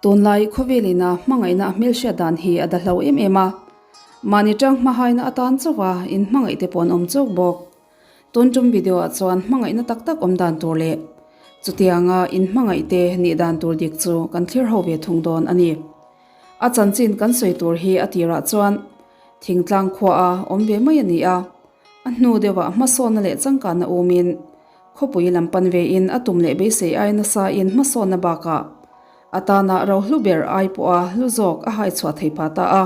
Tunlai khawvelina hmangaihna a hmelhriat dan hi a dahlo em em a, mahni tang hmahaina atan chauha inhmangaih te pawh an awm chawk bawk. Tun tum video ah chuan hmangaihna tak tak awm dan tur leh chutianga inhmangaih te nih dan tur dik chu kan thlir ho ve thung dawn a ni. A chanchin kan sawi tur hi a tirah chuan thingtlang khua a awm ve mai a ni a, a hnu deuhah hmasawnna leh changkanna umin khawpui lam pan vein a tum leh beisei ai nasa in hmasawnna bakah a tana ro hlu ber ai pawha hlu zawk a hai chhuah thei pha ta a.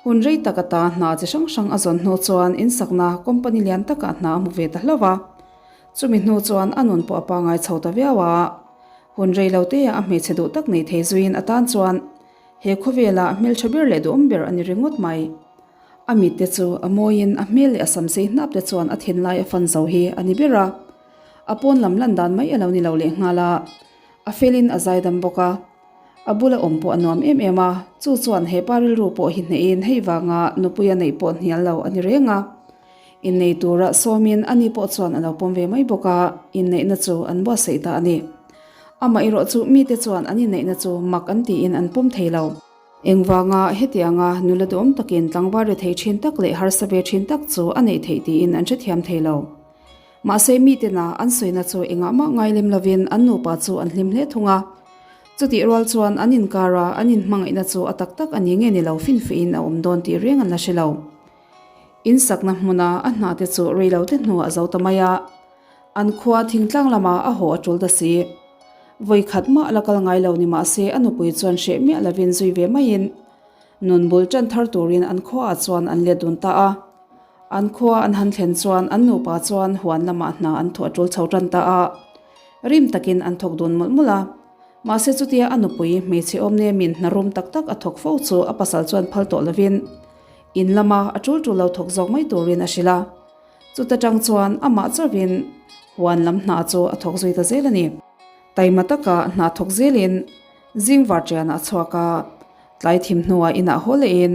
Hun rei tak ata hna chi hrang hrang a zawn hnu chuan insakna company lian takah hna a hmu ve ta hlauh a. Chumi hnu chuan a nun pawh a pangai chho ta viau a. Hun rei lo teah a hmeichhe duh tak nei thei zuiin atan chuan he khawvela hmeltha ber leh duhawm ber a ni ringawt mai. A mit te chu a mawiin a hmel leh a sam sei hnap te chuan a thinlai a fan zo hi a ni ber a. A pawn lam lan dan mai a lo ni lo lehnghal a. A felin a zaidam bawk a. A bula awm pawh a nuam em em a, chu chuan he pa rilru pawh hi hnehin hei vanga nupui a neih pawh hnial lo a ni reng a. Innei tura sawmin ani pawh chuan a lo pawm ve mai bawk a, inneihna chu an buatsaih ta a ni. Amah erawh chu mite chuan an inneihna chu mak an tiin an pawm thei lo. Engvanga hetianga nula duhawm takin tlangval ri thei thin tak leh harsa ve thin tak chu a neih theih tiin an hrethiam thei lo. Mahse mitena an sawina chu engah mah ngai lem lovin an nupa chu an hlim hle thung a. Chutih rual chuan an inkara an inhmangaihna chu a tak tak a ni nge ni lo finfihin a awm dawn tih reng an la hre lo. In sakna hmuna a hna te chu rei lo te hnuah a zo ta mai a. An khua thingtlang lama a haw a tul ta si. Vawi khat mah la kal ngai lo ni mahse a nupui chuan hreh miah lovin zui ve maiin nun bul tan thar turin an khuaah chuan an let dun ta a. An khua an han thlen chuan an nupa chuan huan lamah hna an thawh a tul chho tan ta a, rim takin an thawk dun mawlh mawlh a. Mahse chutia a nupui hmeichhe awm nemin hna rum tak tak a thawk fo chu a pasal chuan phal tawh lovin in lama a tul tul lo thawk zawk mai turin a hrilh a. Chuta tang chuan amah chauhin huan lam hna chu a thawk zui ta zel a ni. Taima taka hna thawk zelin zing varṭianah a chhuak a, tlai thim hnuah inah haw lehin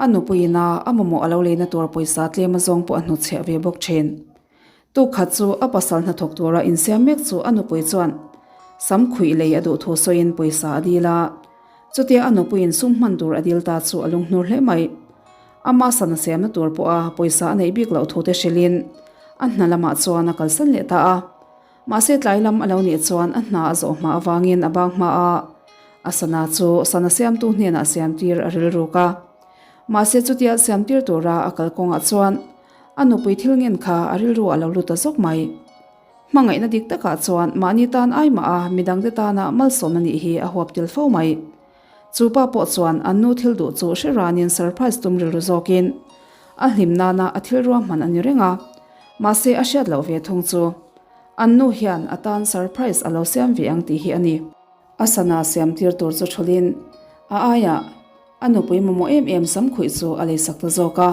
A nupuiina a mamawh a lo leina tur pawisa tlem a zawng pawh a hnutchhiah ve bawk thin. Tuk khat chu a pasal hnathawk tura insiam mek chu a nupui chuan sam khuih lei a duh thu sawiin pawisa a dil a. Chutia a nupuiin sum hman tur a dil ta chu a lunghnur hle mai. Ama sana siamna tur pawha pawisa a neih bik loh thu te hrilhin a hna lamah chuan a kalsan leh ta a. Mahse tlai lam a lo nih chuan a hna a zawh hma avangin a bang hma a, a sana chu sana siamtu hnenah siamtir a rilruk a. Mahse chutia siamtir tura a kalkawngah chuan a nupui thil ngen kha a rilru a lo lut ta zawk mai. Hmangaihna dik takah chuan mahni tan ai mah a midangte tana malsawmna nih hi a huap tel fo mai. Chu pa pawh chuan an nu thil duh chu hre ranin surprise tum rilru zawkin a hlim nana a thil ruahman a ni reng a. Mahse a hriat loh ve thung chu an nu hian a tan surprise a lo siam ve ang tih hi a ni. A sana siam tir tur chu thulin a aiah a nupui mamawh em em samkhuih chu a leisak ta zawk a.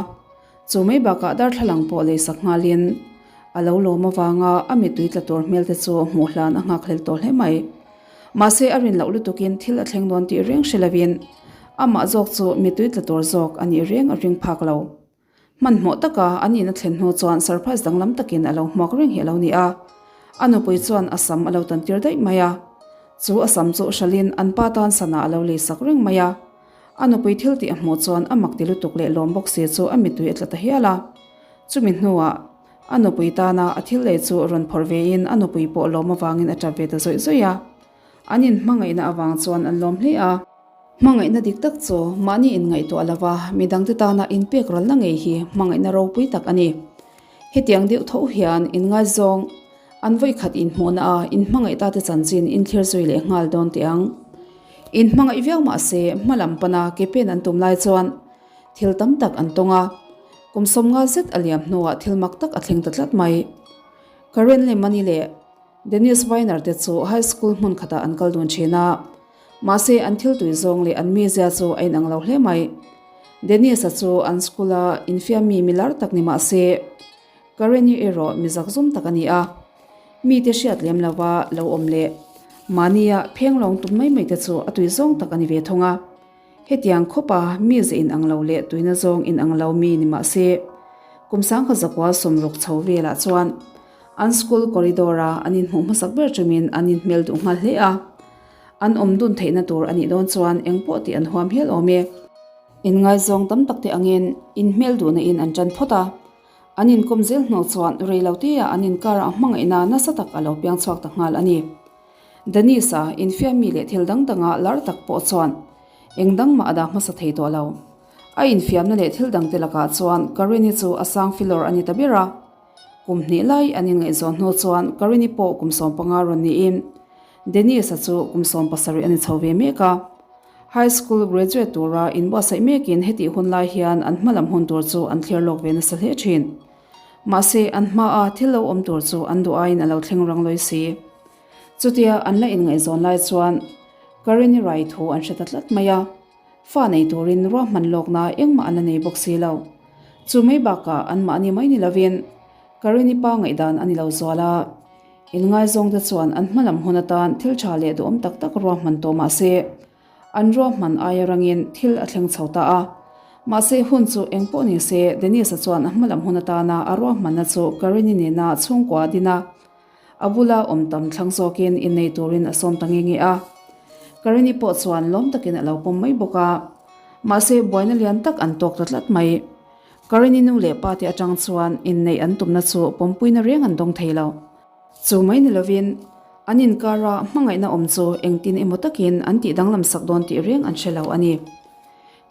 Chu mai bakah darthlalang pawh leisak nghalin a lo lawm avanga a mittui tla tur hmel te chu hmuh hlan a nghakhlel tawh hle mai. Mahse a rin loh lutukin thil a thleng dawn tih reng hre lovin amah zawk chu mittui tla tur zawk a nih reng a ring phak lo. Hmanhmawh taka an in a thlen hnu chuan surprise danglam takin a lo hmuak reng hi a lo ni a. A nupui chuan a sam a lo tan tir daih mai a. Chu a sam chu hralhin an pa tan sana a lo lei sak reng mai a. A nupui thil tih a hmuh chuan a mak ti lutuk leh lawm bawk si chu a mittui a tla ta hial a. Chumi hnuah a nupui tana a thil lei chu rawn phawrh vein a nupui pawh lawm avangin a tap ve ta zawih zawih a. An inhmangaihna avang chuan an lawm hle a. Hmangaihna dik tak chu mahni inngaihtuah lova midangte tana inpek ralna ngei hi hmangaihna ropui tak a ni. Hetiang deuh tho hian inngaizawng an vawikhat inhmuhna a inhmangaih tate chanchin inthlir zui leh nghal dawn teh ang. Inhmangaih viau mah se hma lam pana ke pen an tum lai chuan thil tam tak an tawng a, kum 50 zet a liam hnuah thil mak tak a thleng ta tlat mai. Karen leh Mani leh Dennis Weiner te chu high school hmun khatah an kal dun thin a. Mahse, an thil tui zawng leh an mizia chu a inang lo hle mai. Dennis-a chu an school-a infiam mi milar tak ni mah se, Karen-i erawh mi zakzum tak a ni a. Mite hriat lem lova lo awm leh mahnia phenglawng tum mai mai te chu a tui zawng tak a ni ve thung a. Hetiang khawpa mize inang lo leh tuina zawng inang lo mi ni mah se, kum 1960 chho velah chuan an school corridor-a an inhmuh hmasak ber tumin an inhmel duh nghal hle a. An awm dun theihna tur a nih dawn chuan eng pawh tih an huam hial awm e. Inngaizawng tam tak te angin inhmel duhna in an tan phawt a. An inkawm zel hnu chuan rei lo teah an inkarah hmangaihna nasa tak a lo piang chhuak ta nghal a ni. Denise-a infiam mi leh thil dang danga lar tak pawh chuan eng dang mah a dah hmasa thei tawh lo. A infiamna leh thil dangte lakah chuan Karini chu a sang filawr a ni ta ber a. Kum hnih lai an inngaihzawn hnu chuan Karini pawh kum 15 rawn niin Denise-a chu kum 17 a ni chho ve mek a. High school graduate tura inbuatsaih mekin hetih hun lai hian an hma lam hun tur chu an thlir lawk ve nasa hle thin. Mahse, an hmaa thil lo awm tur chu an duh aiin a lo thleng rang lawi si. Chutia an la inngaihzawn lai chuan Karini rai thu an hre ta tlat mai a. Fa nei turin ruahman lawkna engmah an la nei bawk si lo. Chu mai bakah anmahni mai ni lovin Karini pa ngaihdan a ni lo zual a. Inngaizawngte chuan an hmalam hun atan thil tha leh duhawm tak tak ruahman tawh mah se, an ruahman aia rangin thil a thleng chho ta a. Mahse hun chu eng pawh ni se, Dennis-a chuan a hmalam hun atana a ruahmanna chu Karini nena chhungkua a din a. A bula awm tam thlang zawkin innei turin a sawm ta nge nge a. Karini pawh chuan lawm takin a lo pawm mai bawk a. Mahse buaina lian tak an tawk ta tlat mai. Karini nu leh pa te atang chuan inneih an tumna chu pawmpuina reng an dawng thei lo. Chu mai ni lovin, an inkara hmangaihna awm chu engtin emaw takin an tih danglam sak dawn tih reng an hre lo a ni.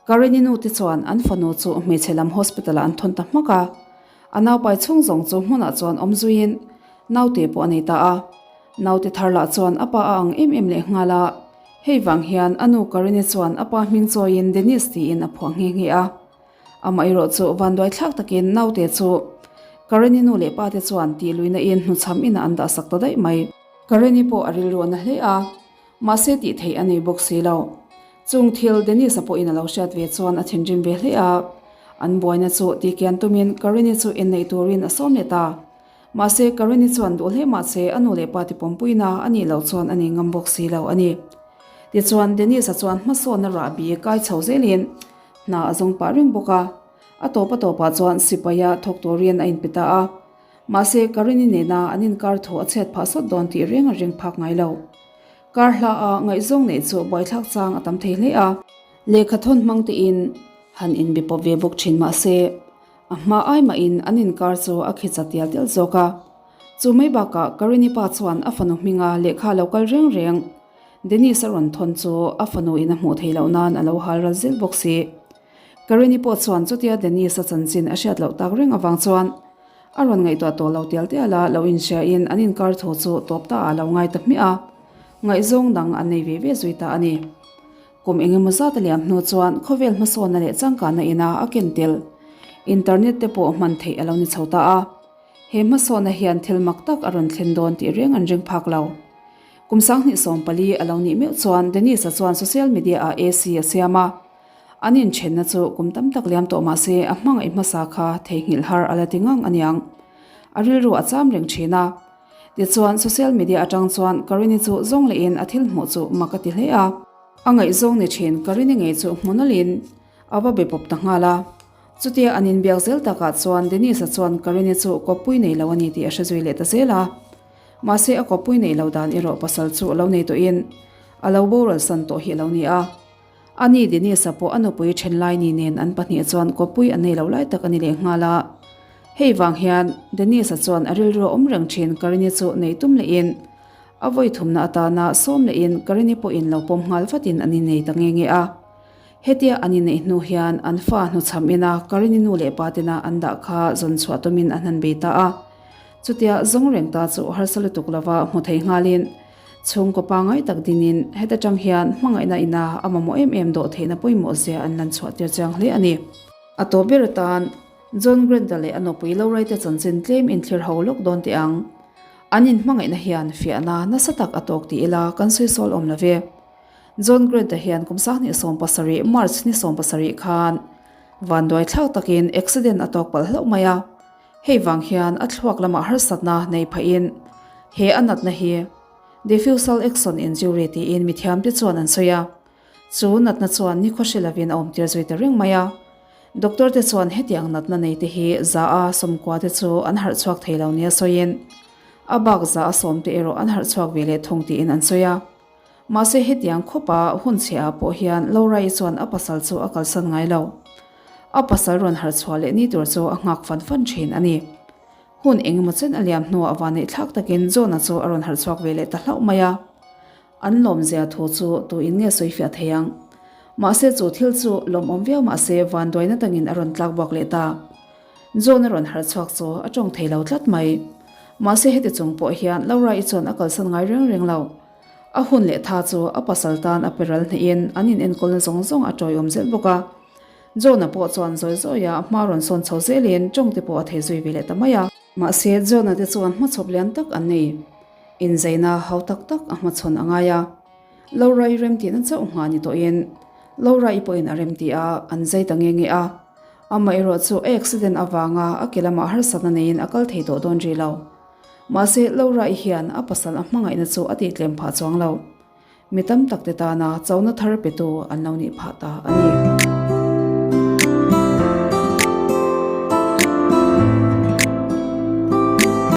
Karini nu te chuan an fanu chu hmeichhe lam hospital ah an thawn ta hmak a. A naupai chhung zawng chu hmunah chuan awm zuiin naute pawh a nei ta a. Naute thar lah chuan a pa a ang em em leh nghal a. Hei vang hian a nu Karini chuan a pa hming chawiin Dennis tiin a phuah nghe nghe a. Amaherawh chu vanduai thlak takin naute chu Kareni nu leh pate chuan tih luihna in hnuchham inah an dah sak ta daih mai. Kareni pawh a rilru a na hle a, mahse tih theih a nei bawk si lo. Chung thil Dennis-a pawhin a lo hriat ve chuan a thinrim ve hle a, an buaina chu tihkian tumin Kareni chu inneih turin a sawm leh ta. Mahse Kareni chuan duh hle mahse a nu leh pate pawmpuina a nih loh chuan a nei ngam bawk si lo a ni. Tichuan Dennis-a chuan hmasawnna rahbi kai chho zelin Hna a zawng pah reng bawk a, a tawp a tawpah chuan sipaia thawk turin a inpe ta a. Mahse, Karini nena an inkar thu a chhiat phah sawt dawn tih reng a ring phak ngai lo. Kar hla a ngaihzawng neih chu buaithlak chang a tam thei hle a. Lehkha thawn hmang tein han inbe pawp ve bawk thin mahse, a hma ai mahin an inkar chu a khi chat tial tial zawk a. Chu mai bakah Karini pa chuan a fanu hminga lehkha lo kal reng reng Dennis a rawn thawn chu a fanu in a hmuh theih loh nan a lo hal ral zel bawk si. Karini pawh chuan chutia Dennis a chanchin a hriat loh tak reng avang chuan a rawn ngaihtuah tawh lo tial tial a, lo inhria in an inkar thu chu tawp ta ah a lo ngai ta hmiah a, ngaihzawng dang an nei ve ve zui ta a ni. Kum eng emaw zat a liam hnu chuan khawvel hmasawnna leh changkanna ina a ken tel internet te pawh hman theih a lo ni chho ta a, he hmasawnna hian thil mak tak a rawn thlen dawn tih reng an ring phak lo. Kum 2014 a lo nih meuh chuan Dennis-a chuan social media-ah AC a siam a, an inthenna chu kum tam tak liam tawh mah se a hmangaih hmasa kha theihnghilh har a la ti ngang aniang. A rilru a cham reng thin a. Tichuan social media atang chuan Karini chu zawng lehin a thil hmuh chu mak a ti hle a. A ngaihzawng ni thin Karini ngei chu hmu nawlhin a va be pawp ta nghal a. Chutia an inbiak zel takah chuan Dennis-a chuan Karini chu kawppui nei lo a ni tih a hre zui leh ta zel a. Mahse a kawppui neih lo dan erawh pasal chu a lo nei tawhin a lo boral san tawh hi a lo ni a. Ani Dennis-a pawh a nupui Thenlaini nen an pahnih chuan kawppui an nei lo lai tak a ni leh nghal a. Hei vang hian Dennis-a chuan a rilru a awm reng thin Karini chu nei tum lehin a vawi thumna atana sawm lehin Karini pawhin lo pawm nghal vatin an innei ta nge nge a. Hetia an inneih hnu hian an fa hnuchham ina Karini nu leh pa tena an dah kha zawn chhuah tumin an han bei ta a. Chutia zawng reng ta chu harsa lutuk lova hmu thei nghalin chhungkaw pangngai tak dinin heta tang hian hmangaihna ina a mamawh em em dawh theihna pawimawh zia an lan chhuah tir chiang hle a ni. A tawp ber atan John Grant-a leh a nupui Lorraine-te chanchin tlem inthlir ho lawk dawn teh ang. An inhmangaihna hian fiahna nasa tak a tawk ti ila kan sawi sawl awm lo ve. John Grant-a hian kum 2017 March ni 17 khan vanduai thlak takin accident a tawk palh hlauh mai a. Hei vang hian a thluak lamah harsatna nei phahin he a natna hi Diffusal Axon Injury tiin mithiamte chuan an sawi a. Chu natna chuan nikhaw hre lovin a awmtir zui ta reng mai a. Doctor te chuan hetiang natna neite hi za a sawmkua te chu an harh chhuak thei lo nia sawiin a bak za a sawmte erawh an harh chhuak ve leh thung tiin an sawi a. Mahse hetiang khawpa hun chhe ah pawh hian Laura-i chuan a pasal chu a kalsan ngai lo. A pasal rawn harh chhuah leh ni tur chu a nghak fan fan thin a ni. Hun eng emaw chen a liam hnuah vanneih thlak takin John-a chu a rawn harh chhuak ve leh ta hlauh mai a. An lawmzia thu chu tuin nge sawi fiah thei ang? Mahse chu thil chu lawmawm viau mahse vanduaina tangin a rawn tlak buak leh ta. John a rawn harh chhuak chu a tawng thei lo tlat mai. Mahse heti chung pawh hian Laura-i chuan a kalsan ngai reng reng lo. A hun leh tha chu a pasal tan a pe ral hnehin an in enkawlna zawng zawng a tawiawm zel bawk a. John-a pawh chuan zawi zawia hma rawn sawn chho zelin tawng te pawh a thei zui ve leh ta mai a. Mahse John-a te chuan hmachhawp lian tak an nei. Inzeina hau tak tak a hmachhawn a ngai a. Laura-i remtihna chauh nghah ni tawhin Laura-i pawhin a remti a, an zai ta nge nge a. Amaherawh chu a accident avanga a ke lamah harsatna neiin a kal thei tawh dawn rih lo. Mahse Laura-i hian a pasal a hmangaihna chu a tihtlem phah chuang lo. Mi tam tak te tana chona thar petu an lo nih phah ta a ni.